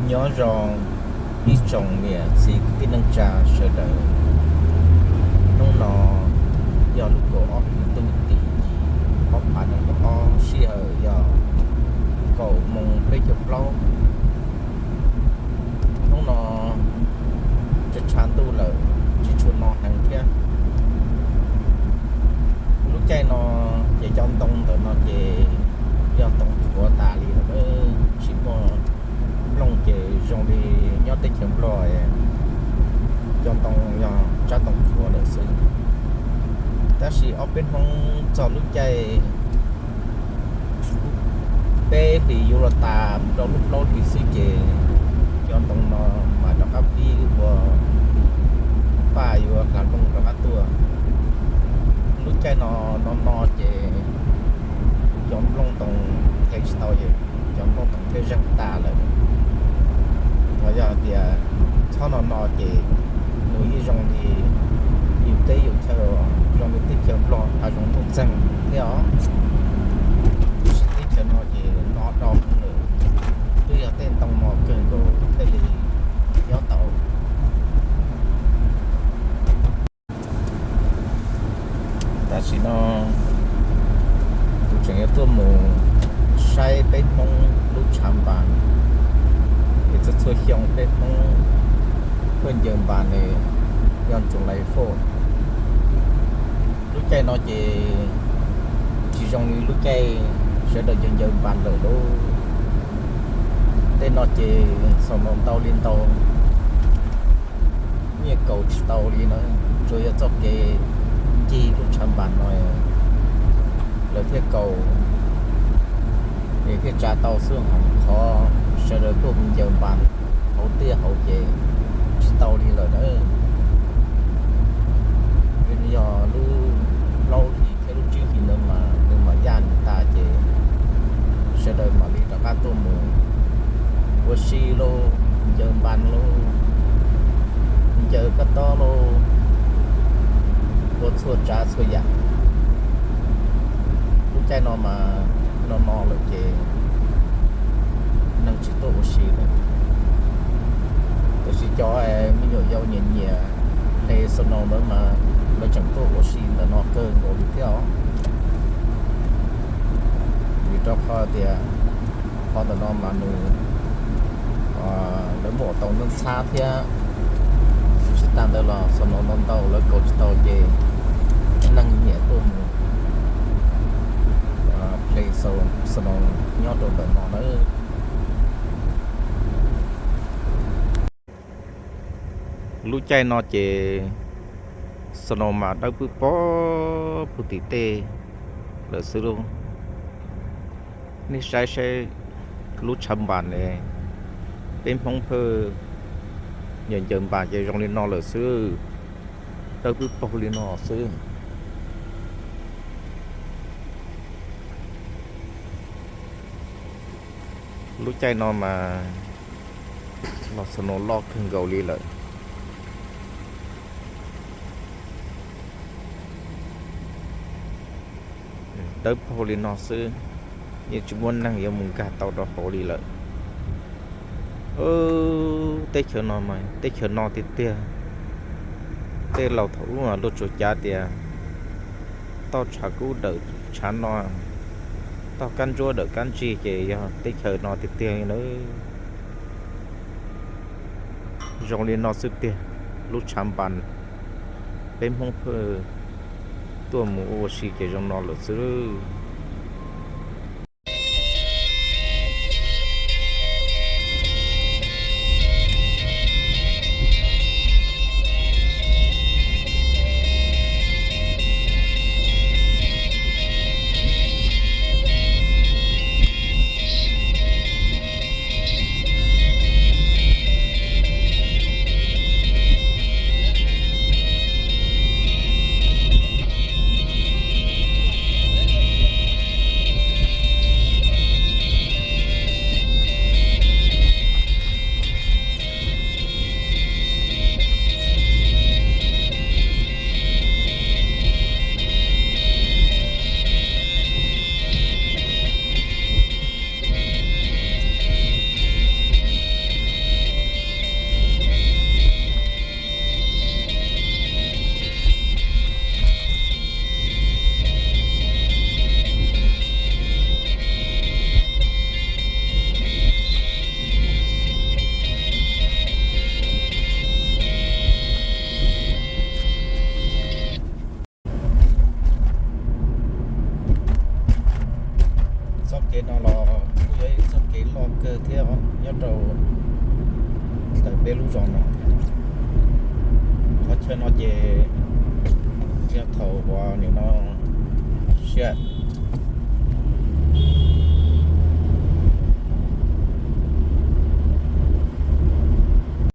Nyob zoo ib tsoom niam txiv kwv tij neej tsa sawv daws. Hnub no yog lub kaum ob hli ntuj tim yim ob phav nees nkaum ob, sij hawm yog kaum moos peb caug plaub. Hnub no tshav tshav ntuj lawm, tsis tshua no heev thiab. Lub caij no ces cov ntoo ntawm no ces yog ntoo qhuav tas li lawm, tsis muaj nplooj ces zoo li nyob teb chaws Nplog cov ntoo yog tsab ntoo qhuav lawm xwb. Tab sis ob peb hnub txog lub caij peb hlis yuav luag tas rau lub plaub hlis xwb ces cov ntoo no mam rov qab pib ua paj yuav hla nplooj rov qab tuaj. Lub caij no no no ces cov nplooj ntoo thiaj tsis tau, cov nplooj ntoo thiaj zeeg tas lawm. Ho yog hais tias txhob no no ces nws yeej zoo li yus teb yus chaw, zoo li teb chaws Nplog hav zoov ntuj txeeg thiab os. Teb chaws no ces no do lawm, twb yog tej ntoo no kawg nkaus thiaj li nyob tau. Tam sim no kuv tseem yuav tuaj mus saib peb Hmoob lub tshav npas, es txhua txhua xyoo peb Hmoob pheej ncaws npas ne, yog tsoom lais foj. Lub caij no ces tsis zoo li lub caij sawv daws ncaws ncaws npas lawm lauj. Tej no ces xaus no ntau li ntau, nyiaj kaus tsis tau li na, tsuas yog txoj kev ncig lub tshav npas no lawv thiaj kaus, es thiaj tsa tau xwb, qhov sawv daws tuaj mus ncaws npas hauv tiaj hauv ces tsis tau li lawm na. Yog lub plaub hlis thiab lub tsib hlis ntawd mas nws mam yaj nws tas ces sawv daws mam li rov qab tuaj mus ua si lauj, ncaws npas lauj, ncaws kab tob lauj, ua txhua tsav txhua yam. Lub caij no mas no no lawm ces neeg tsis tuaj ua si lawm. Tab sis cov me nyuam yaus nyiam nyiam hle snow ntawd mas lawv tseem tuaj ua si ntawm no kawg nkaus li thiab os. Vim rau qhov tias qhov ntawm no mas nws lawv muaj tau nab ntxhab thiab. Tsis tas ntawd los snow ntau ntau lawv kaus tsis tau ces neeg nyiam tuaj mus hle snow nyob rau ntawm no nawb. Lub caij no ces snow mas dawb pwb pob puag tim tej lawm xwb lauj. Nej saib saib lub tshav npas ne, peb Hmoob pheej ncaws ncaws npas ces zoo li no lawm xwb, dawb pwb paug li no xwb. Lub caij no mas los snow loj kawg nkaus li lawm. Dawb paug li no xwb, yeej tsis muaj neeg yuav mus nkag tau rau hauv li lawm. Teb chaws no mas teb chaws no tiag tiag. Tej laus thaum ub mas luag tsuas cav tias toj tshav kub dawm tshav no, toj kab ntsuab dawm kab ntsig ces yog teb chaws no tiag tiag li nawb. Zoo li no xwb tiag, lub tshav npas peb Hmoob pheej tuaj mus ua si ces zoo no lawm xwb. nyob rau ntawm peb lub zos no. Qhov chaw no ces yog thaum uas nim no siab